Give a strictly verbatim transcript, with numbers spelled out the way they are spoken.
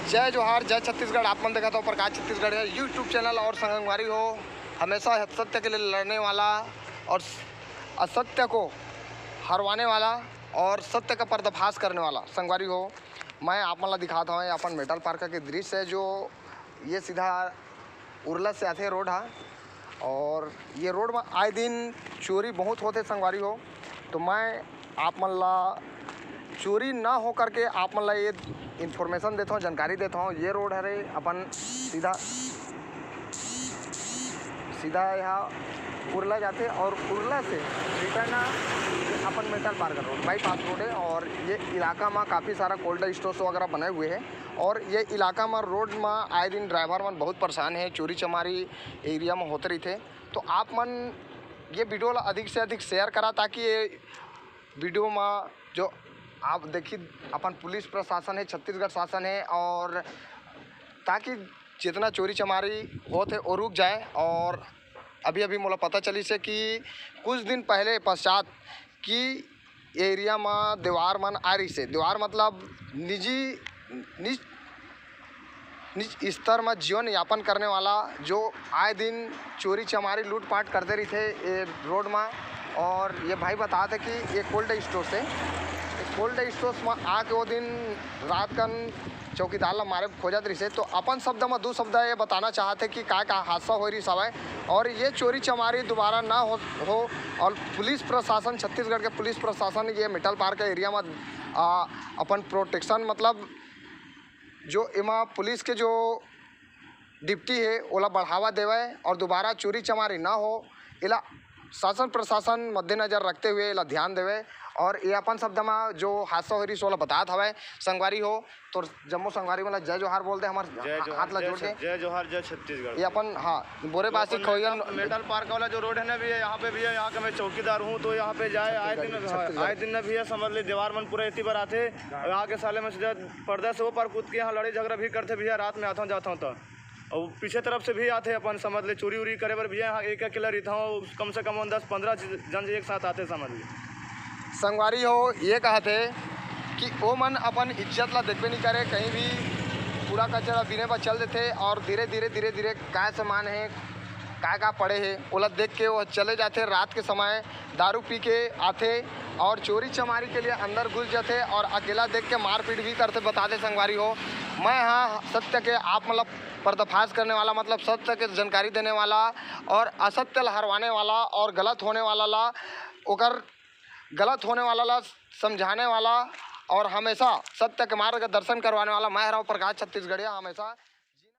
जय जोहार, जय छत्तीसगढ़। आप मन देखत हो प्रकाश छत्तीसगढ़िया YouTube चैनल। और संगवारी हो, हमेशा सत्य के लिए लड़ने वाला और असत्य को हरवाने वाला और सत्य का पर्दाफाश करने वाला संगवारी हो, मैं आप मन ला दिखात हवं अपन मेटल पार्क के दृश्य, जो ये सीधा उरला से आथे रोड हा। और ये रोड में आए दिन चोरी बहुत होथे संगवारी हो, तो मैं आप मन ला चोरी ना हो करके आप मन ला ये इन्फॉर्मेशन देता हूँ, जानकारी देता हूँ। ये रोड हरे अपन सीधा सीधा यहाँ उरला जाथे और उरला से रिटर्न अपन metal park road, bypass road है। और ये इलाका में काफ़ी सारा कोल्ड स्टोर्स वगैरह बने हुए हैं। और ये इलाका में रोड में आए दिन ड्राइवर मन बहुत परेशान है, चोरी चमारी एरिया में होते रहिथे। तो आप मन ये वीडियो ला अधिक से अधिक शेयर करा, ताकि ये वीडियो में जो आप देखी अपन पुलिस प्रशासन है, छत्तीसगढ़ शासन है, और ताकि जितना चोरी चमारी होत है वो रुक जाए। और अभी अभी मोला पता चलिस है कि कुछ दिन पहले पश्चात कि एरिया में दीवार मन आ रही से, दीवार मतलब निजी निज निज स्तर में जीवन यापन करने वाला जो आए दिन चोरी चमारी लूटपाट करते रहिथे ये रोड में। और ये भाई बताते कि ये कोल्ड स्टोर से, ये कोल्ड स्टोर में आके वो दिन रात कन चौकीदार ला मारे खोजत रहिसे। तो अपन शब्द में दू शब्द ये बताना चाहते कि का का हादसा हो रही हवय और ये चोरी चमारी दोबारा ना हो, हो। और पुलिस प्रशासन, छत्तीसगढ़ के पुलिस प्रशासन ये मेटल पार्क एरिया में आ, अपन प्रोटेक्शन मतलब जो एमा पुलिस के जो ड्यूटी है ओला बढ़ावा देवय और दोबारा चोरी चमारी ना हो, एला शासन प्रशासन मद्देनजर रखते हुए एला ध्यान देवय। और ये अपन शब्द में जो हादसा हो रही ओला बतात हवय संगवारी हो। तो जम्मो संगवारी मन ला जय जोहार बोल दे, हमार जय जोहार, हाथ ला जय जोड़ के। छत-, जय जोहार, जय छत्तीसगढ़। ये अपन, हाँ, बोरे जो बासी अपन खवैया मेटल, मेटल पार्क वाला जो रोड है ना भैया, यहाँ पे भैया, यहाँ का मैं चौकीदार हूँ, तो यहाँ पे जाए आए दिन, छत्तीसगढ़, हाँ, छत्तीसगढ़। आए दिन ना भैया समझ ले दीवार मन पूरा एती बर आथे, और यहाँ के साले में सीधा पर्दा से वो पार कूद के यहाँ लड़ाई झगड़ा भी करते भैया, रात में आता हूँ जाता हूँ तो। और पीछे तरफ से भी आते अपन समझ ले चोरी उरी करे बर भैया, यहाँ एक अकेला रहता हूँ, कम से कम दस पन्द्रह जन एक साथ आते समझ ले। संगवारी हो, ये कहत हे कि ओ मन अपन इज्जत ला देखबे नहीं करे, कहीं भी कूड़ा कचरा बीने बर चल देथे और धीरे धीरे धीरे धीरे काय सामान हे, काय का पड़े हे, ओला देख के वो चले जाथे। रात के समय दारू पी के आथे और चोरी चमारी के लिए अंदर घुस जाथे और अकेला देख के मारपीट भी करथे। बता दे संगवारी हो, मैं हाँ सत्य के आप मतलब पर्दाफाश करने वाला, मतलब सत्य के जानकारी देने वाला और असत्य ला हरवाने वाला और गलत होने वाला ला ओकर गलत होने वाला ला समझाने वाला और हमेशा सत्य के मार्ग दर्शन करवाने वाला मैं हरव प्रकाश छत्तीसगढ़िया। हमेशा